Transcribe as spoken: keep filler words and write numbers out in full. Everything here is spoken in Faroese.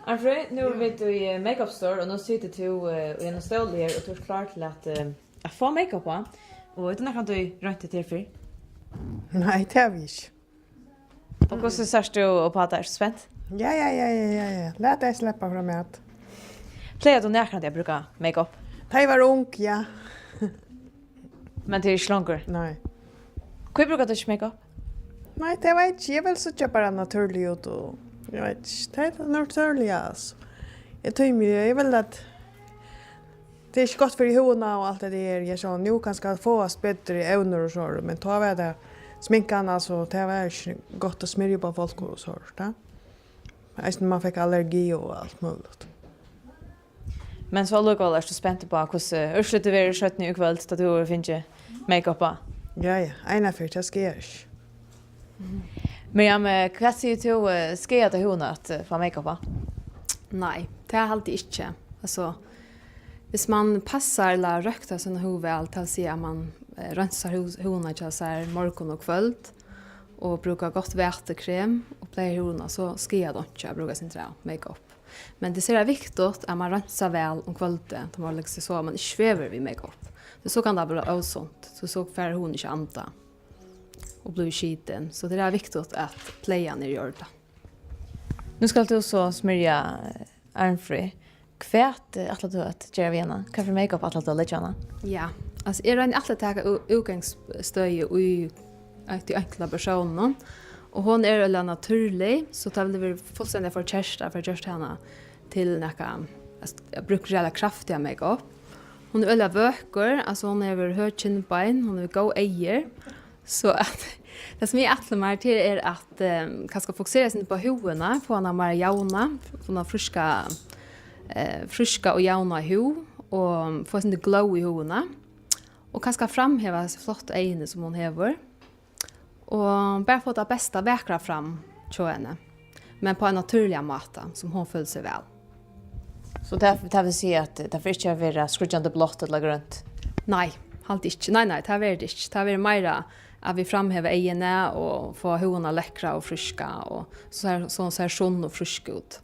Arnfríð, nú eru vit í, eh, Makeup Store, og nú situr tú, eh, í einum stóli her, og tú ert klár til at, eh, at fáa makeup á. Og hevur tú nakrantíð roynt hetta her fyrr? Nei, tað havi eg ikki. Og hvussu sært tú upp á tað? Ert tú spent? Ja, ja, ja, ja, ja, ja. Lat tey sleppa fram at. Plagar tú nakrantíð at brúka makeup? Tá eg var ung, ja. Men tað er ikki longur? Nei. Hví brúkar tú ikki makeup? Nei, tað veit eg ikki. Eg vil síggja bara natúrlig út og, eg veit ikki, tað er tað natúrliga, altso. Eg tími, eg vil at, tað er ikki gott fyri húðina og alt tað har. Eg sá nú kanska at fáast betri evnir og so, men tá var tað sminkan, altso, tað var ikki gott at smyrja upp á fólk og so, tá. Eisini man fekk allergi og alt møguligt. Men so allíkavæl ert tú spent upp á, hvussu úrslitið verður seinni í kvøld, tá tú hevur fingið makeup á? Ja, ja, eina ferð, tað skaðar ikki. Miriam, eh, hvat sigur tú, eh, skaðar tað húðina at, eh, fáa makeup á? Nei, tað haldi eg ikki. Altso, viss man passar ella røktar sína húð væl, tað vil siga at man, eh, reinsar húð-, húðina hjá sær morgun og kvøld, og brúka gott vætukrem og pleiar húðina, so skaðar tað einki at brúka eitt sindur av makeup. Men tað er sera viktigt, at man reinsar væl um kvøldið, tá man leggur seg at sova, at man ikki svevur við makeup. Tí so kann tað blíva ósunt, tí so fær húðin ikki andað og blívur skitin. So tað er viktigt, at pleian er í ordan. Nú skalt tú so smyrja, eh, Arnfríð. Hvat, eh, ætlar tú at gera við hana? Hvat fyri makeup ætlar tú at leggja á hana? Ja, altso, eg royni altíð at taka ú-, útgangsstøði í, í tí einkulta persóninum. Og hon er øgiliga natúrlig, so tað vildi verið fullstendiga forkert at fara gjørt hana til nakað, altso, at brúkt ræðuliga kraftiga makeup. Hon er øgiliga vøkur, altso, hon hevur høg kinnbein, hon hevur góð eygu. So at, tað sum eg ætli mær til er at, eh, kanska fokusera eitt sindur upp á húðina, fáa hana meira javna, fáa hana fríska, eh, fríska og javna húð, og fáa eitt sindur glow í húðina, og kanska framheva hasi flottu eyguni sum hon hevur, og bara fáa tað besta vakra fram hjá henni, men á ein natúrligan máta, sum hon følir seg væl. So tað, tað vil siga at tað fer ikki at vera skríggjandi blátt ella grønt? Nei, haldi ikki. Nei, nei, tað verður tað ikki. Tað verður meira at vit framheva eyguni og fáa húðina lekra og fríska og so sær, so hon sær sunn og frísk út.